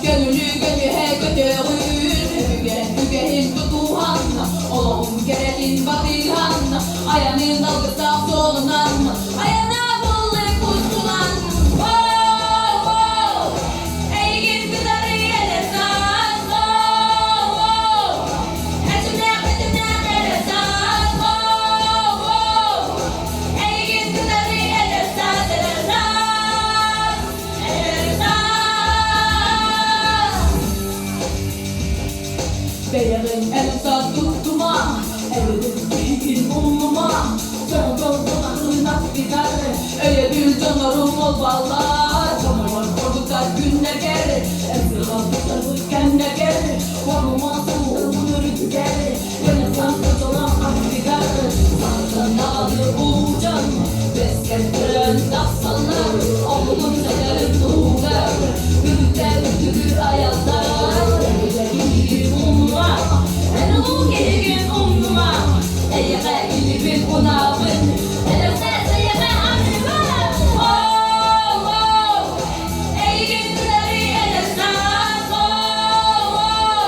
Көҥүлү көтүһэ көтөҕүн, Өбүгэ үгэһин тутуһан, Олоҕум кэрэтин батыһан, Айанын алгыстаах суолунан, Айана буллук кустунан. Воу-воу! Эйигин кытары эдэр саас, воу-воу! Эрчимнээх тэтимнээх эдэр саас, воу-воу! Эйигин кытары эдэр саас, эдэр саас, эдэр саас! Бэйэҕин эн умса туттума, эбэтэр киһигин умнума. Дьон дьон аттыгар, өйөбүл дьоннорум буолбаллар. Хомойор ордуктар күннэргэр, эн сырҕан туттарбыт кэмнэргэр, хомума суоһун үрдүгэр, көнөсөн кытылан аттыгар, саҥаттан даҕаны уулдьан, бэскэр көрөн тахсаллар, омугун сэтэрин туһугар, үрдүктэн үрдүгү айаллар. Өбүгэ киһигин умнума, эн улуу киһигин умнума, эйиэхэ илибин унаабын, эдэрсээс эйиэхэ аныыбын. Оо-оо, эйигин кытары эдэр саас, оо-оо.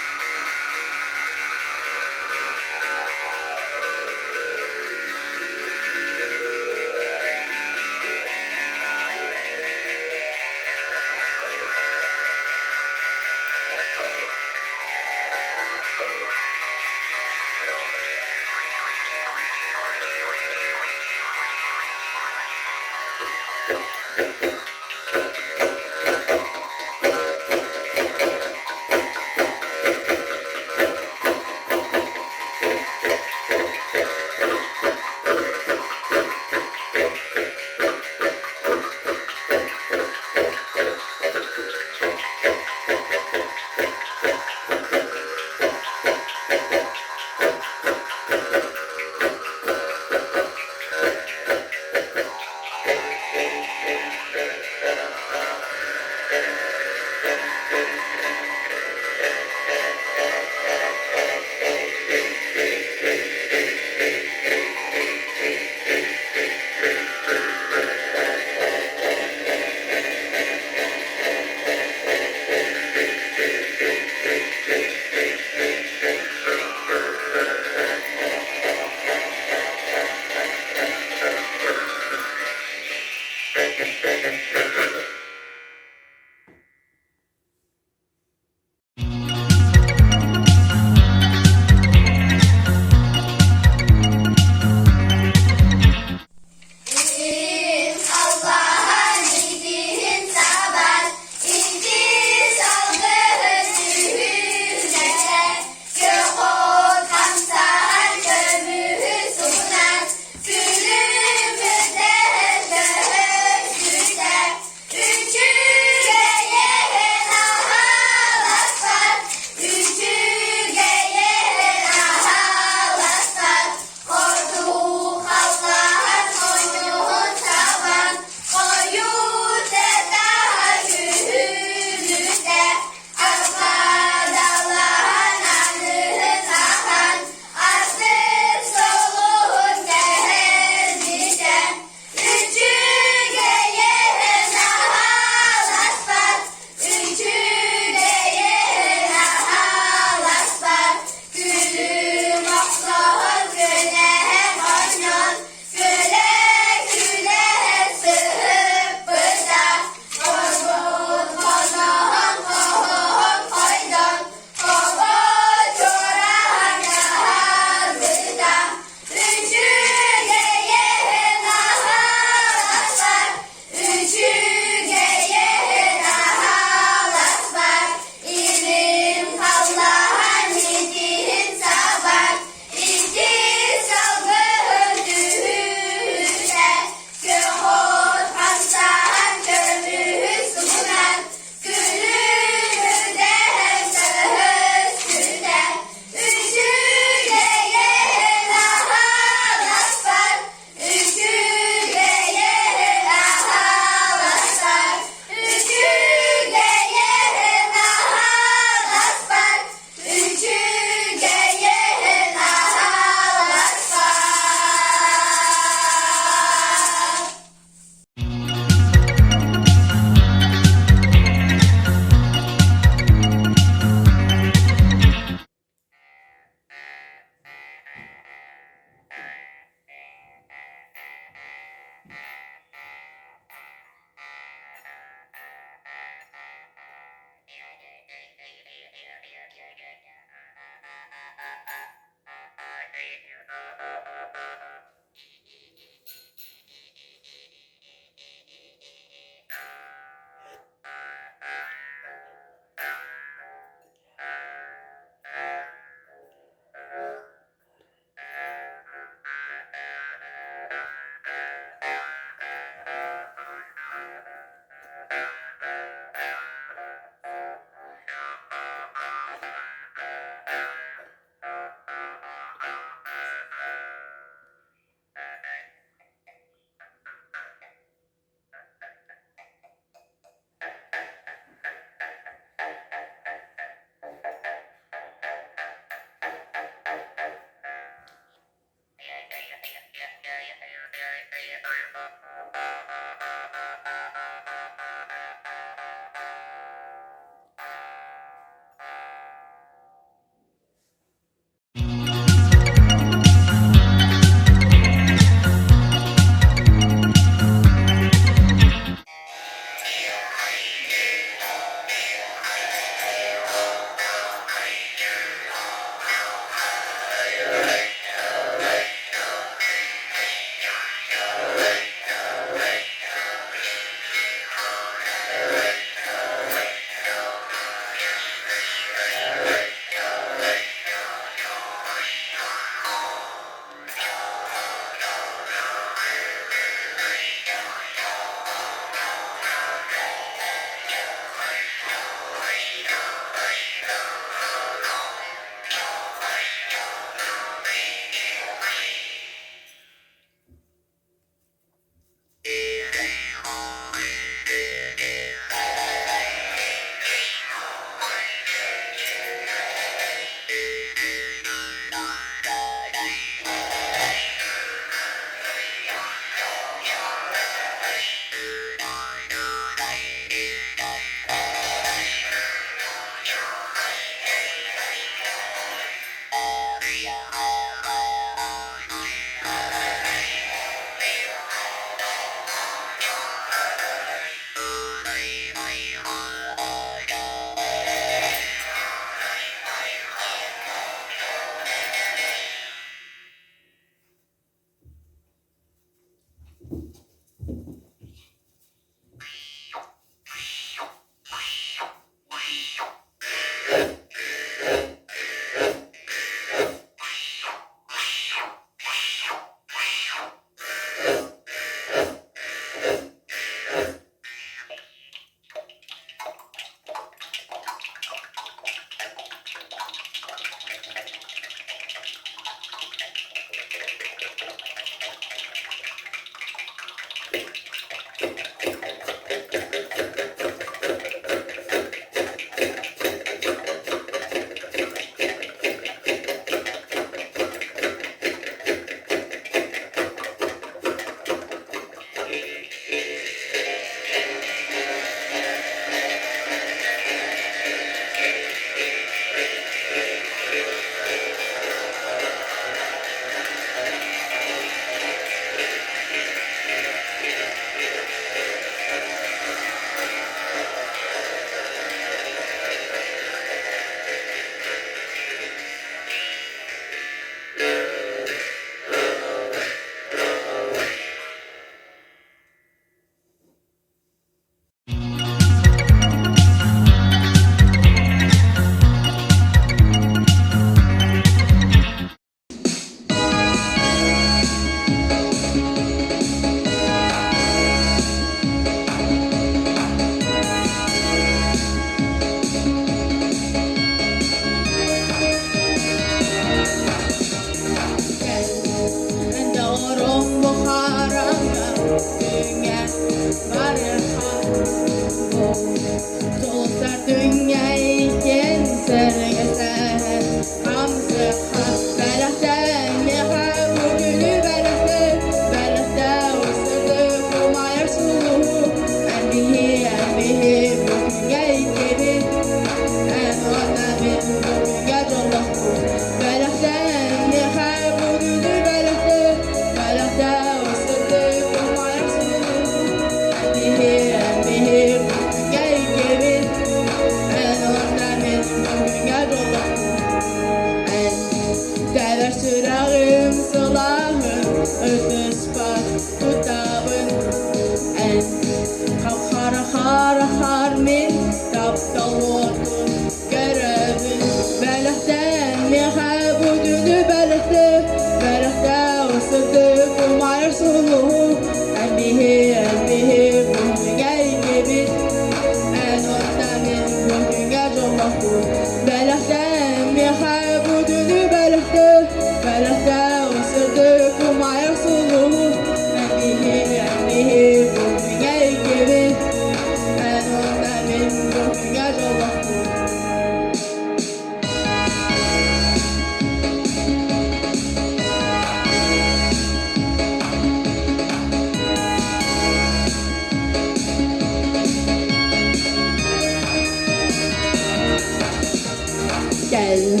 Эрэл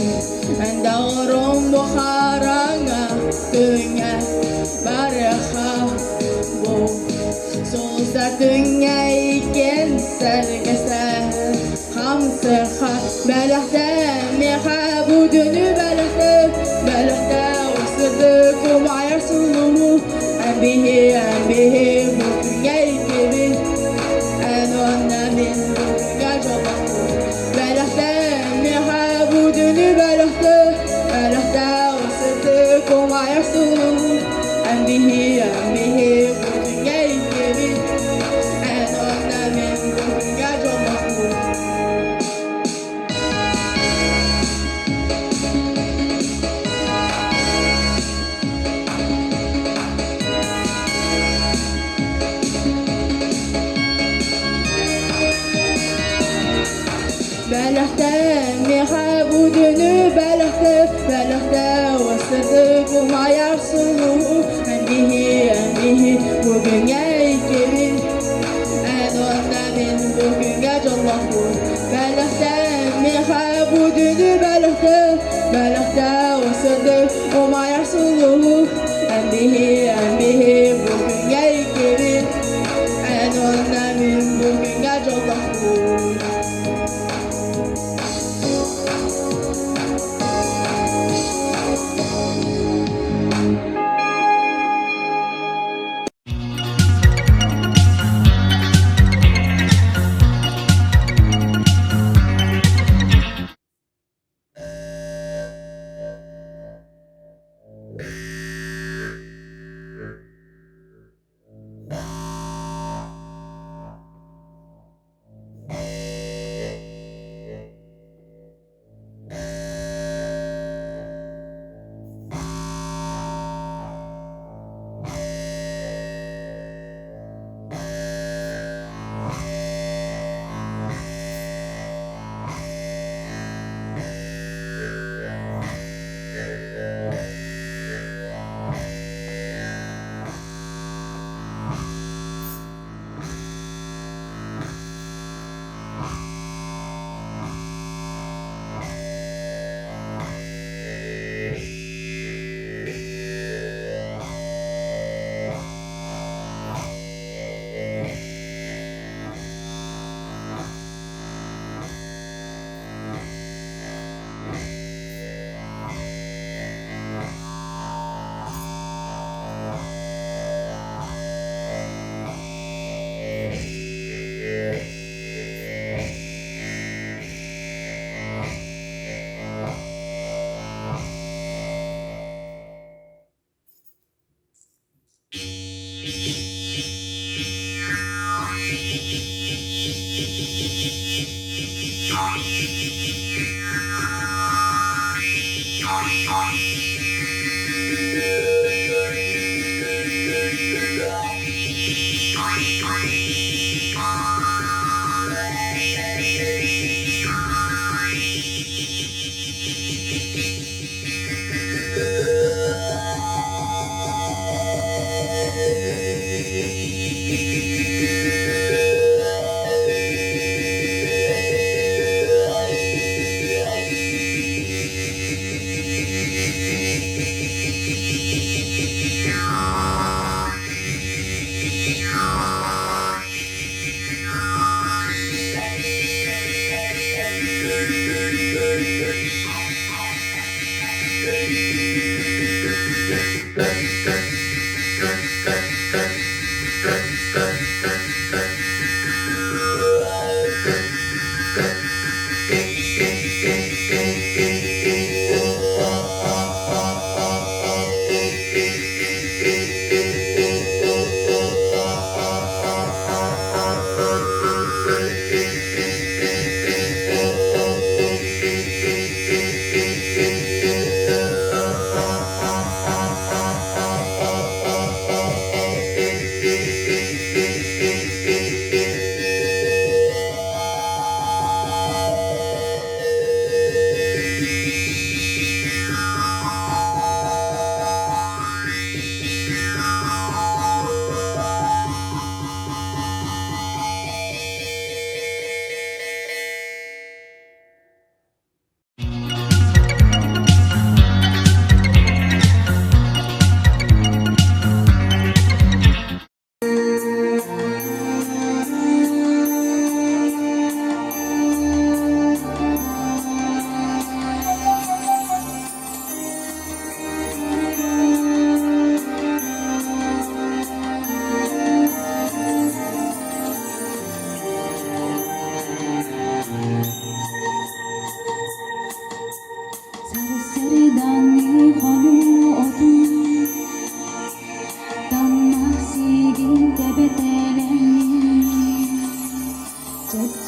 Эн доҕорум бу хараҥа күҥҥэ барыахха бу сулустар түҥҥэйгин сэргэсэ хамсыха бэлэхтээ миэхэ бу күнү бэлэхтээ бэлэхтээ сырдык умайар сулуһу эн биһи эн биһи бу күҥҥэ иккибит эн уонна мин бу күҥҥэ дьоллоохпут бэлэхтээ миэхэ бу күнү бэлэхтээ бэлэхтээ сырдык умайар сулуһу эн биһи эн биһи бу күҥҥэ иккибит эн уонна мин бу күҥҥэ дьоллоохпут. Бэлэхтээ миэхэ бу күнү бэлэхтээ бэлэхтээ сырдык умайар сулуһу эн биһи эн биһи бу күҥҥэ иккибит эн уонна мин бу күҥҥэ дьоллоохпут бэлэхтээ миэхэ бу күнү бэлэхтээ бэлэхтээ сырдык умайар сулуһу эн биһи эн биһи бу күҥҥэ иккибит эн уонна мин бу күҥҥэ дьоллоохпут.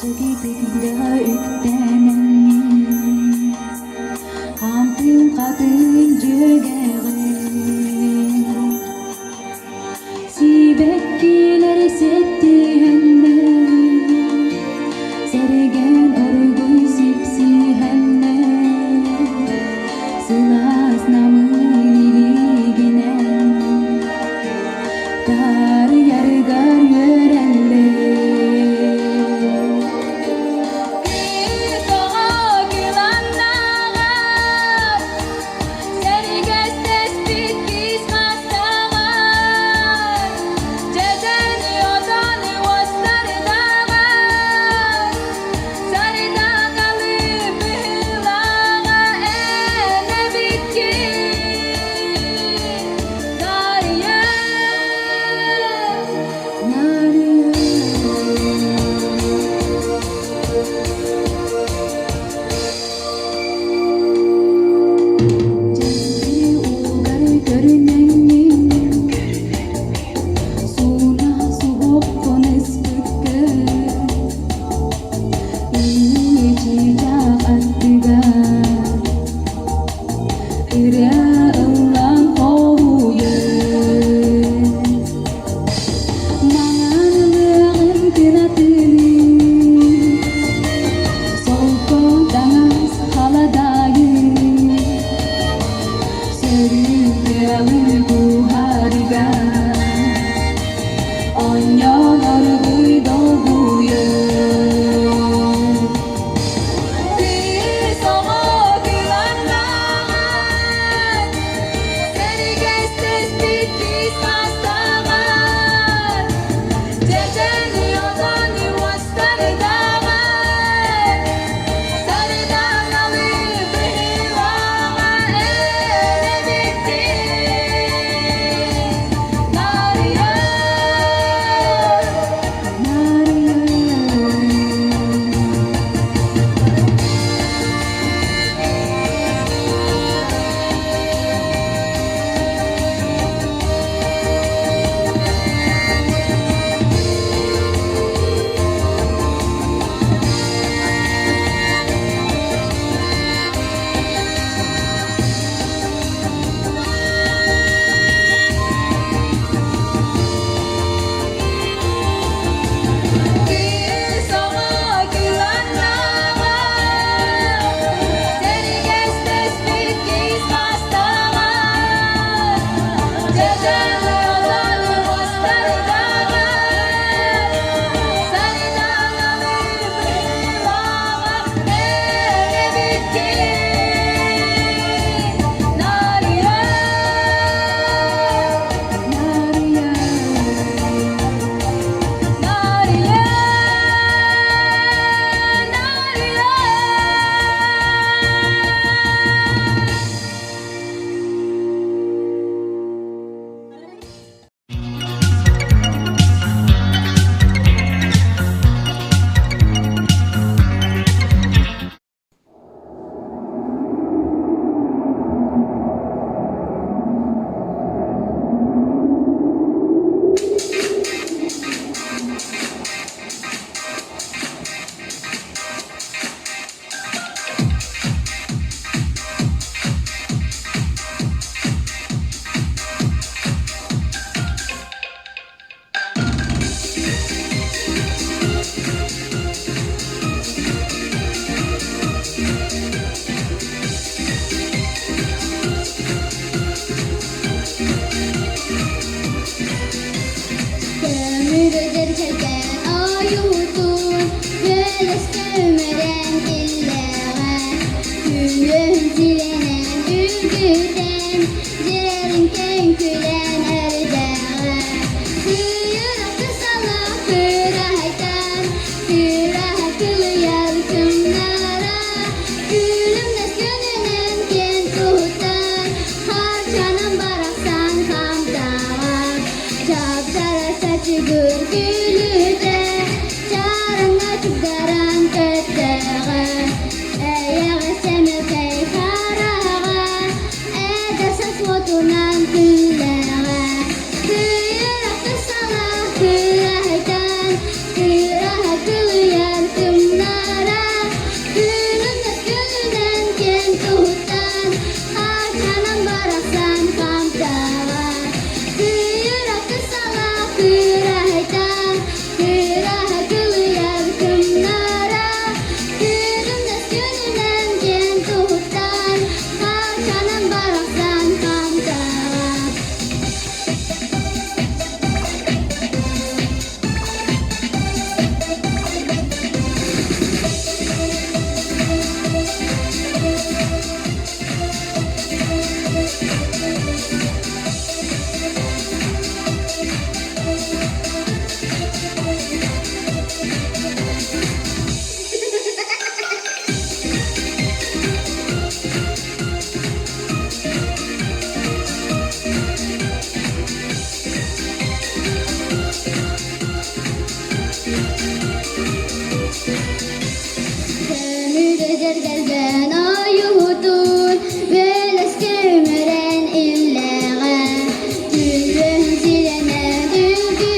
Чэпчэкитик да үктэнэммин, Хаамтыым хатын дьүөгэҕин. Сибэккилэр сэттиһэннэр, Сэргэн оргуй сипсиһэннэр, Сылаас намыын илиигинэн Таарыйарыгар үөрэллэр. Кыыс оҕо кыланнаҕар, Сэргэстэспит киис мастаҕар, Дьэдьэни отону уостардаҕар, Сардаҥалыы быһыылааҕа эн эбиккин, Нарыйа. Нарыйа. Дьэҥкир уугар көрүнэҥҥин, Сууна суһуоххун ыспыккын, Ыы-чыычаах аттыгар Ырыа ыллаан хоһуйар. Маҥан ылыаҕын кынатыныы, Солко таҥас халадаайын, Сөрүүн тыалы куһарыгар Оонньоон оргууй долгуйар. Кыыс оҕо кыланнаҕар, Сэргэстэспит киис мастаҕар, Дьэдьэни отону уостардаҕар, Сардаҥалыы быһыылааҕа эн эбиккин, Нарыйа. Нарыйа. Кыыс оҕо кыланнаҕа, сэргэстэспит киис мастаҕа, дьэдьэн отон уостардаҕа, сардаҥалыы быһыылааҕа эн эбиккин, Нарыйа. Нарыйа. Нарыйа, Нарыйа. Көмүрүдэр кэргэн ойуутун, Үөлэскэ үмэрэн киллэҕэ, Күлүөн силэнэн үргүтэн, Дьирэриҥ күлэн эрдэҕэ. Кыйыра кысала кыраһайтан, Кыраһа кылыйар кымнара, Күлүмнэс күнүнэн киэн туттар, Харчанан барахсан хамтаҕа. Чап-чара чачыгыр күлүтэ, Чараңа чугдаран көттөҕө, Эйэҕэ сэмэкэй хараҕа, Эдэр саас уотунан күллэҕэ. Кыыра кысала кыраһайтан, Кыраһа кылыйар кымнара. Көмүрүдэргэн ойуутун, бөлөс көмөрөн иллэҕэ, Күлүм силэнэн үгү.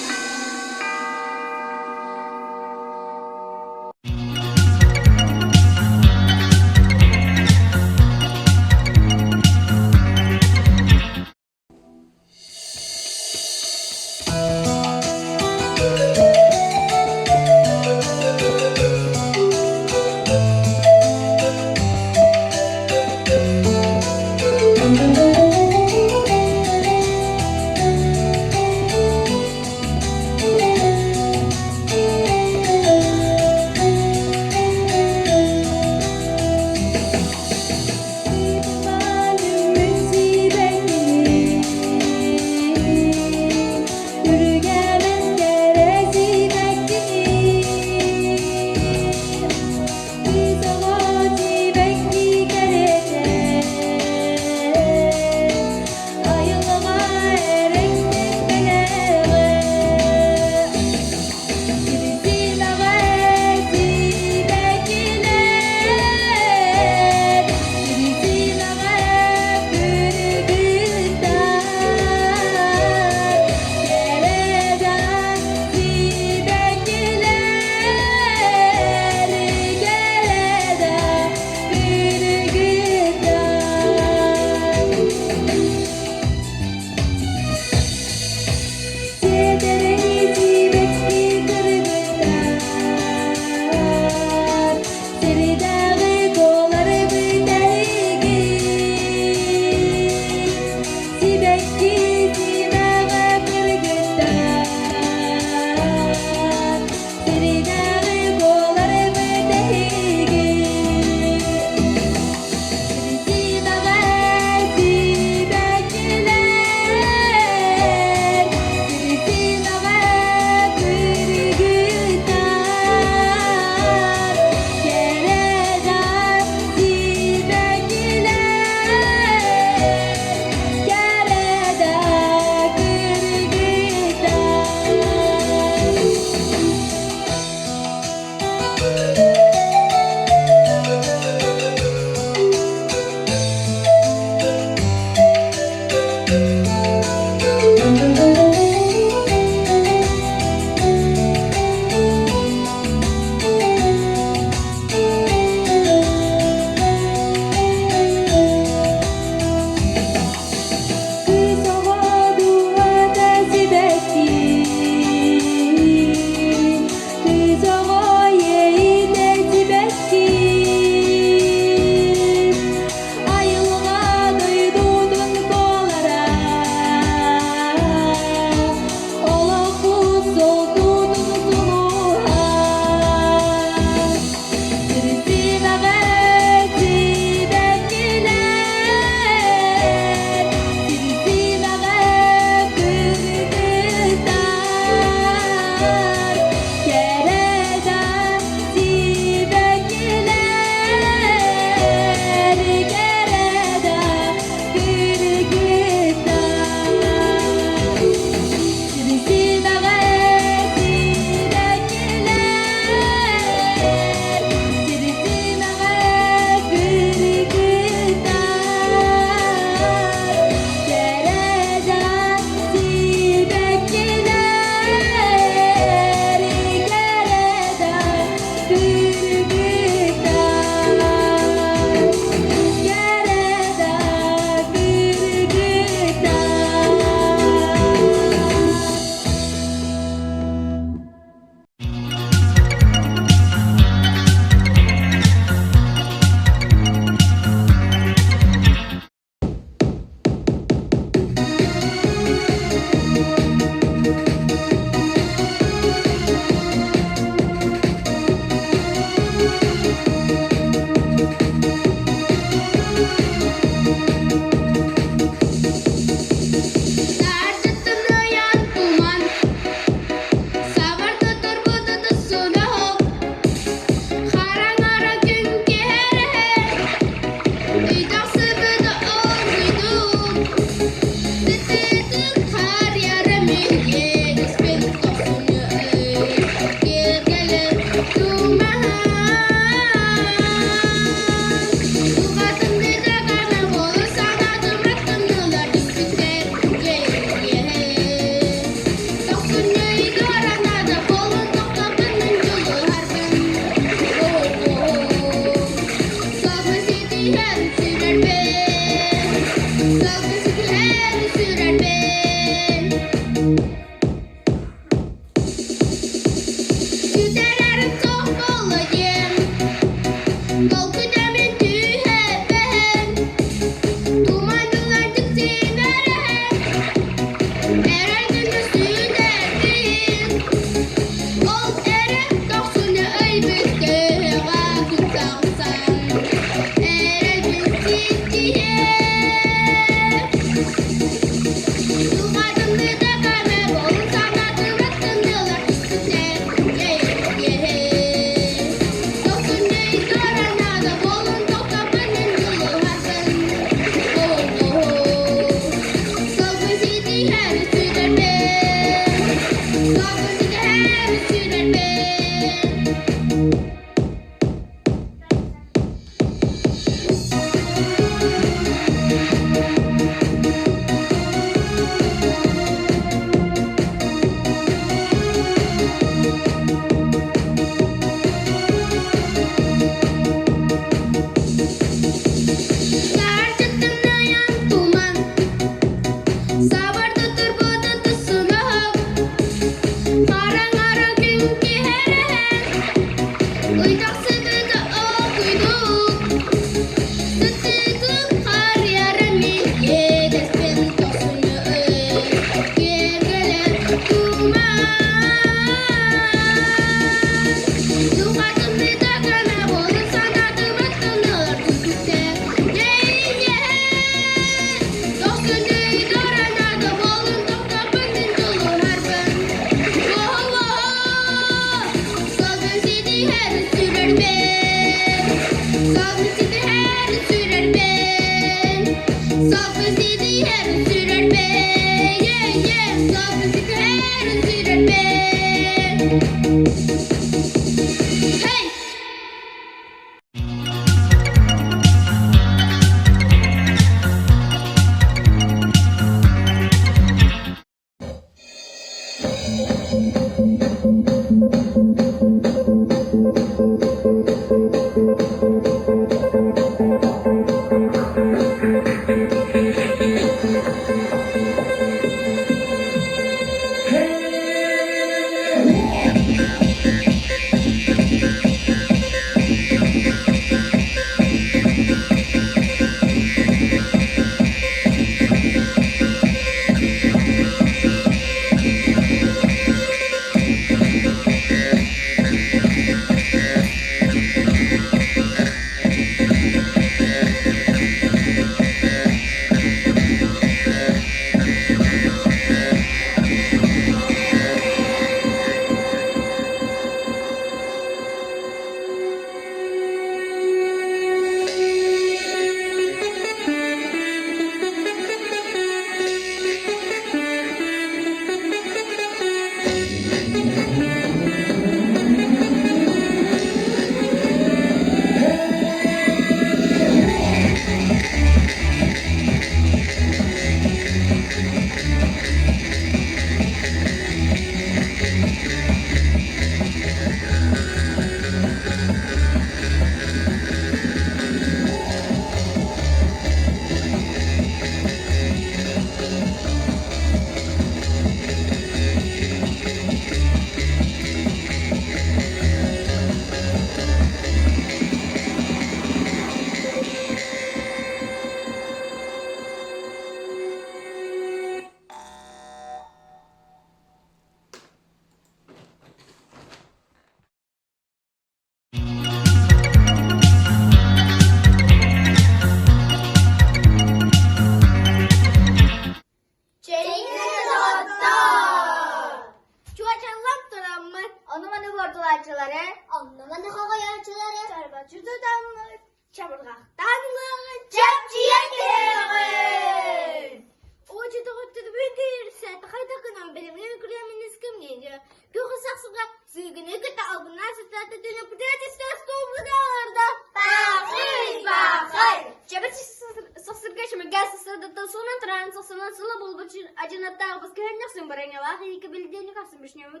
сыла буолбут адьынаттаах көһөннөх сымбараҥалаах иһиккэ билдиэни хапсын вишневый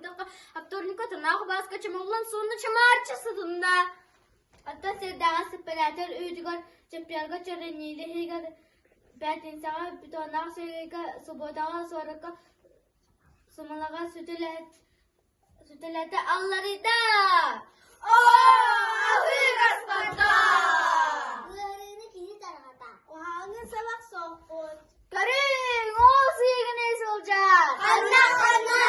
Вторникка танаах бааска чомоллон суонна чамаарча сытынна. Оттон сирдээҕи сепаратор үүтүгэр чэппиэргэ чөрөнньүүлэ иһигэр бээтинсэҕэ бетоннаах сыһыыга субуотаҕа суоракка сымалаҕа сүтэлэтэ алларыйда. Оо, аһыы гаспата! Ыарыыны киһи тарҕата. Уһааҥҥын сабах соһпут. Көрүҥ, ол сыыгыныы сылдьар. Ханна, ханна?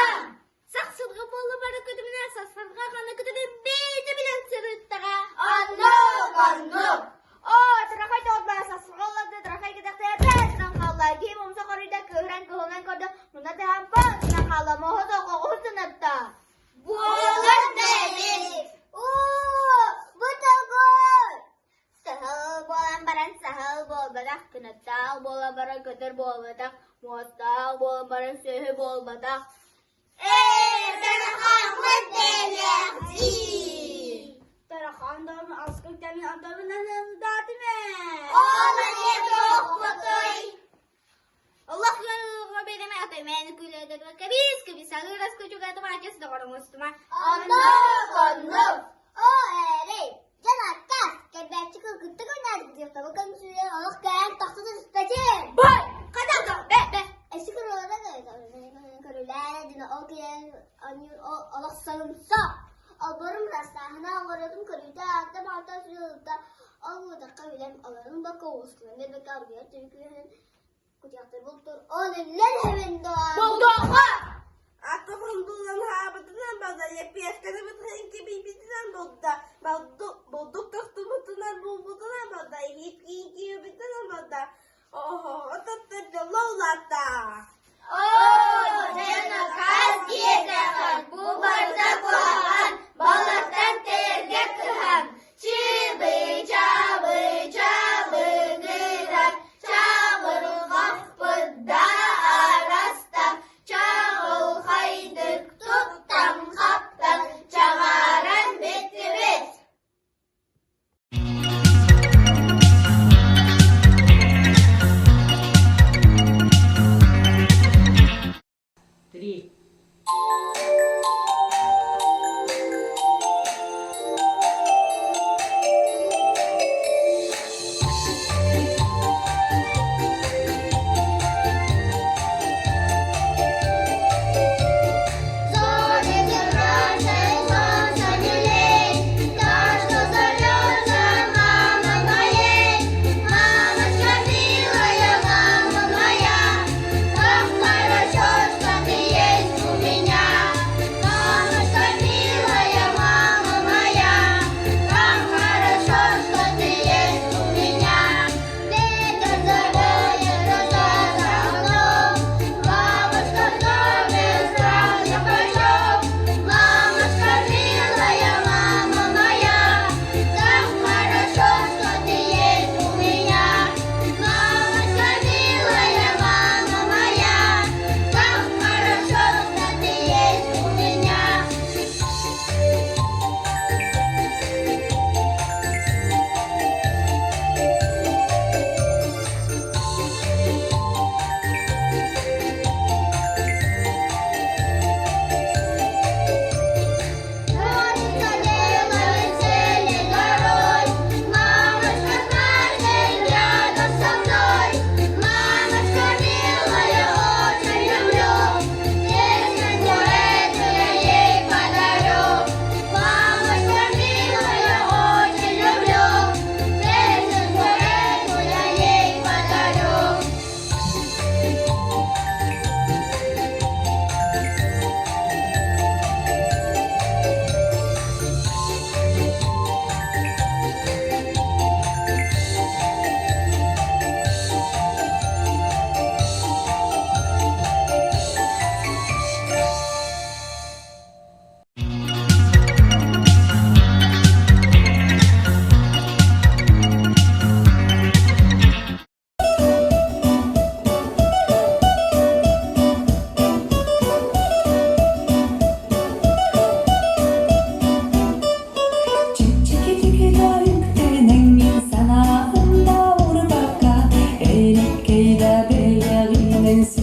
Сах сылгы буолла бары көтүмүнэ сасырга ханна көтүтүн бэйэтэ билэн сырыттаҕа. Оннук, оннук. Оо, трахай тоҕотбаа сасырга олорду, трахай кэтэхтэ бээтинэн хаалла. Киһи умса хоруйда кыыһыран кыһылынан көрдө, муна таһан паатынан хаалла, моһо тоҕоҕу сынатта. Буолар бэйит. Оо, бу тоҕой! Саһыл буолан баран саһыл буолбатах, кынаттаах буолан баран көтөр буолбатах, муостаах буолан баран сүөһү буолбатах. Ээ, тарахааммыт бэлэх дии. Тарахан даҕаны аска үктэммин антабынан даатым ээ. Ол эмиэ туохпутуй? Олох ыалга биэримэ атымээн күлэдэргэ кэбис кэбис алырас күчүгэтим ачыс доҕоруҥустума. Оннук, оннук. Оо, эрэй, дьон аккаас, кэрбээччи кылгытта көрнөөдүк диэхтэ, көмсүйэн олох кээн тахса түспэтим. Бай! Хата бэ бэ. Эси көрүүлэрэ көрүүлээрэ дина ол киэн олох сарымса. Албарым растааһына оҥоротум көрүүтэ аатта маата сүрүлта ол утахха үлэм олорун бакка уускунан бербекке аргыйар түбүкүүһүн кутуяхтар бултур ол иллэр хэвен доа. Болдоохо! Аккабын булан хаабытынан балда, лепешканы бытын кибийбитинэн булда, бурдук тохтубутунан булбутунан балда, иһит киикиибитинэн балда, оһоҕо тоттор дьолло улаатта. Оо, дьэ накаас диэтэххин, бу барыта куһаҕан, балартан тэйэргэ кыһан, чыбы-чабы чабыгырар, чабырҕахпыт да араста, чаҕылхайдык туттан-хаптан чаҕааран бүттүбүт.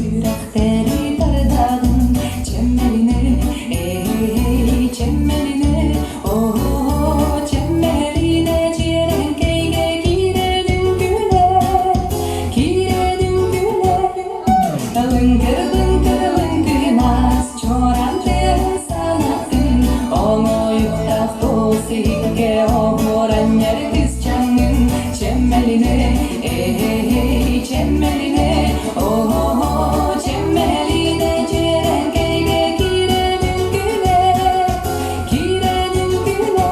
Сүрэхтэри тардагын Чэмэлинэ, эй, чэмэлинэ, оо, чэмэлинэ Дьиэрэҥкэйгэ киирэн үҥкүүлэ, киирэн үҥкүүлэ. Лыҥкыр-лыҥкыр лыҥкынас, чуораан тыаһын санатын, Оҥоойуктаах туос иһиккэ оһуоранньар кысчаҥҥын Чэмэлинэ, эй, чэмэлинэ, оо, чэмэлинэ Дьиэрэҥкэйгэ киирэн үҥкүүлэ, киирэн үҥкүүлэ.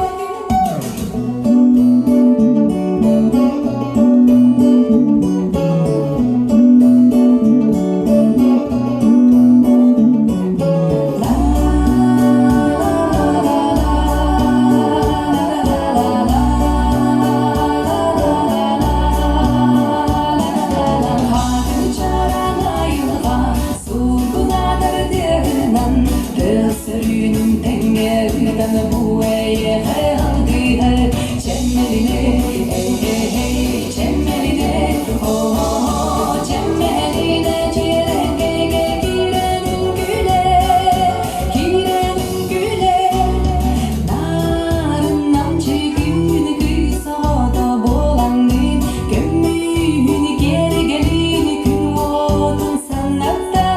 Сөрүүнүн тэҥҥэ ыытан бу эйиэхэ алгыһар Чэмэлинэ, эй, чэмэлинэ, оо, чэмэлинэ, дьиэрэҥкэйгэ киирэн үҥкүүлэ, киирэн үҥкүүлэ. Нарын намчы күн кыыс оҕото буолаҥҥын, көмүһүн киэргэлин күн уотун санатта,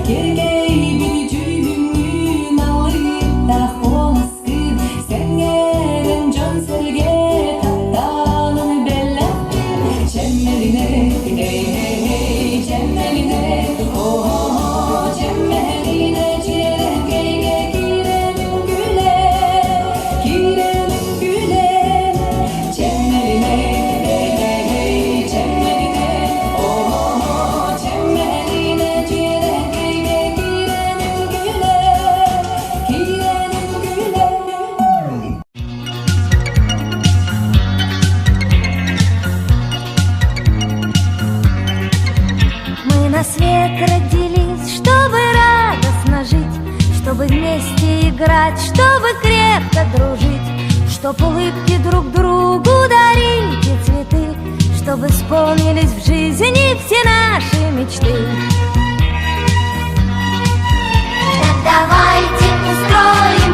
киэргэйбит дьүһүҥҥүн алыптаах куоласкын, сэҥээрэн дьон-сэргэ тапталын бэлэхтиир. Чэмэлинэ, эй, чэмэлинэ, оо, чэмэлинэ, дьиэрэҥкэйгэ киирэн үҥкүүлэ, киирэн үҥкүүлэ. Чэмэлинэ, эй, чэмэлинэ, оо, чэмэлинэ, дьиэрэҥкэйгэ киирэн үҥкүүлэ, киирэн үҥкүүлэ. Мы на свет родились, чтобы радостно жить, чтобы вместе играть, чтобы крепко дружить, чтоб улыбки друг другу дарить и цветы, чтобы исполнились в жизни все наши мечты. Так давайте устроим.